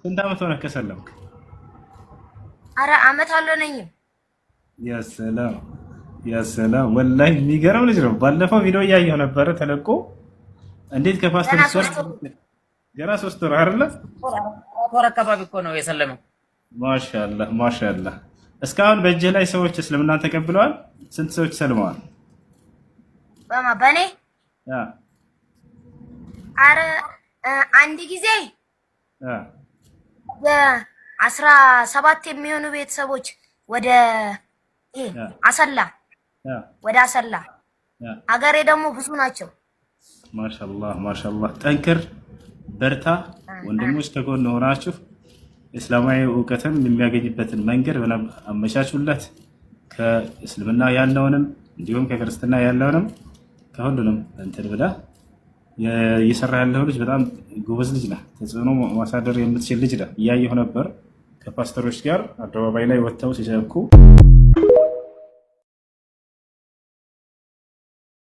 ስንት ዓመት ሆነህ ከሰለምክ? አረ አመት አልሆነኝም። يا سلام يا سلام፣ والله የሚገርም ልጅ ነው። ባለፈው ቪዲዮ እያየሁ ነበረ ተለቆ፣ እንዴት ከፓስተር ገና ጋር 3 ወር። ገና 3 ወር አይደለ? 4 ወር አካባቢ እኮ ነው የሰለመው። ማሻአላህ ማሻአላህ። እስካሁን በእጅህ ላይ ሰዎች እስልምናን ተቀብለዋል? ስንት ሰዎች ሰልመዋል? በማ በእኔ? ያ። አረ አንድ ጊዜ 17 የሚሆኑ ቤተሰቦች ወደ ይሄ አሰላ፣ ወደ አሰላ። ሀገሬ ደግሞ ብዙ ናቸው። ማሻአላህ ማሻአላህ። ጠንክር፣ በርታ። ወንድሞች ከጎን ሆናችሁ እስላማዊ እውቀትን የሚያገኝበትን መንገድ በደንብ አመቻቹለት። ከእስልምና ያለውንም እንዲሁም ከክርስትና ያለውንም ከሁሉንም እንትን ብለህ እየሰራ ያለው ልጅ በጣም ጎበዝ ልጅ ነህ። ተጽዕኖ ማሳደር የምትችል ልጅ ነህ። እያየሁ ነበር ከፓስተሮች ጋር አደባባይ ላይ ወጥተው ሲሰብኩ።